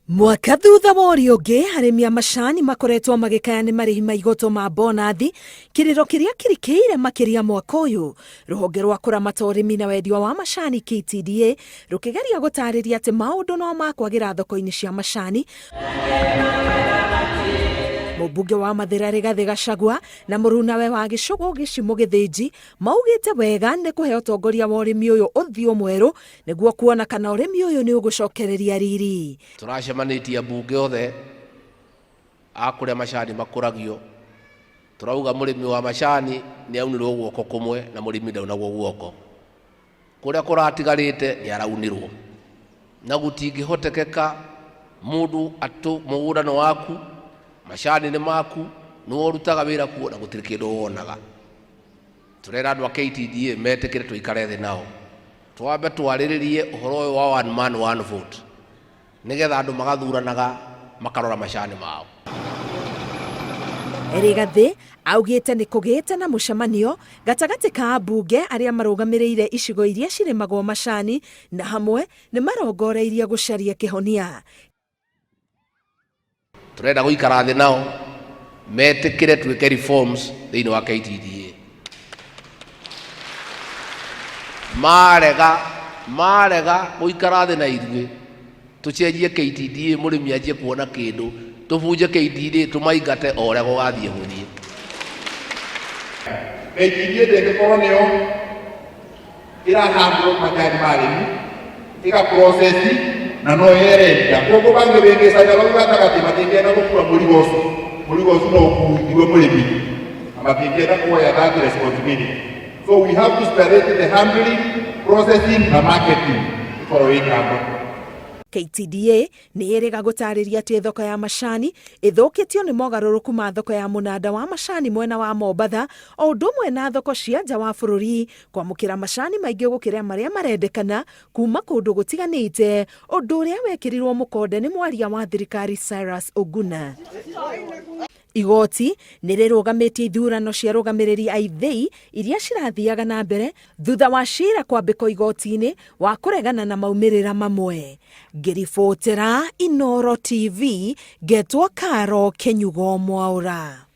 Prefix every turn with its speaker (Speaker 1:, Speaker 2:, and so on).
Speaker 1: Mwaka thutha wa ũrĩa ũngĩ, arĩmi a macani makoretwo magĩkaya nĩ marĩhi ma igoto ma bonathi, kĩrĩro kĩrĩa kĩrikĩire makĩria mwaka ũyũ. Rũhonge rwa kũramata ũrĩmi na wendia wa macani KTDA rũkĩgeria gũtarĩria atĩ maũndũ no makwagĩra thoko-inĩ cia macani. Mũmbunge wa Mathĩra Rigathĩ Gachagua na mũrunawe wa Gĩcũgũ Gĩcimũ Gĩthĩnji maugĩte wega nĩ kũhe ũtongoria wa ũrĩmi ũyũ ũthiũ mwerũ nĩguo kuona kana ũrĩmi ũyũ nĩ ũgũcokereria riri.
Speaker 2: Tũracemanĩtie ambunge othe a kũrĩa macani makũragio, tũrauga mũrĩmi wa macani nĩ aunirwo guoko kũmwe na mũrĩmi ndaunagwo guoko. Kũrĩa kũratigarĩte nĩ araunirwo. Na gũtingĩhotekeka mũndũ atũ mũgũnda nĩ waku, macani nĩ maku, nĩwe ũrutaga wĩra kuo na gũtirĩ kĩndũ wonaga. Tũrera andũ a KTDA metĩkĩre tũikare thĩ nao. Twambe twarĩrĩrie ũhoro ũyũ wa one man one vote nĩgetha andũ magathuranaga makarora macani mao.
Speaker 1: Rigathĩ augĩte nĩ kũgĩte na mũcemanio gatagatĩ ka ambunge arĩa marũgamĩrĩire icigo iria cirĩmagwo macani na hamwe nĩ marongoreirie gũcaria kĩhonia.
Speaker 2: Tũrenda gũikara thĩ nao metĩkĩre twĩke reforms thĩinĩ wa KTDA. Marega marega gũikara thĩ na ithuĩ tũcenjie KTDA, mũrĩmi anjie kuona kĩndũ, tũbunje KTDA, tũmaingate o ũrĩa gũgathiĩ gũthiĩ.
Speaker 3: KTDA ndĩngĩkorwo nĩyo ĩrahandwo majani ma arĩmi ĩga process na no yerendia koguo bangĩbĩngĩcania bau gatagatĩ matingĩenda gũkua mũrigo ũcio. Mũrigo ũcio no ũkuithio mũrĩmi na matingĩenda kuoya that responsibility. So we have to separate the handling, processing na marketing ĩkorwo ĩ kando.
Speaker 1: KTDA nĩ ĩrĩga gũtarĩria atĩ thoko ya macani ĩthũkĩtio nĩ mogarũrũku ma thoko ya mũnanda wa macani mwena wa Mombatha o ũndũ ũmwe na thoko cia nja wa bũrũri kwamũkĩra macani maingĩ gũkĩra marĩa marendekana kuma kũndũ gũtiganĩte, ũndũ ũrĩa wekĩrirwo mũkonde nĩ mwaria wa thirikari Cyrus Oguna. Igooti nĩ rĩrũgamĩtie ithurano cia arũgamĩrĩri a ithĩi iria cirathiaga na mbere thutha wa cira kwambĩkwo igooti-inĩ wa kũregana na maumĩrĩra mamwe. Ngĩribotera Inooro TV, ngetwo Caro Kĩnyugo Mwaũra.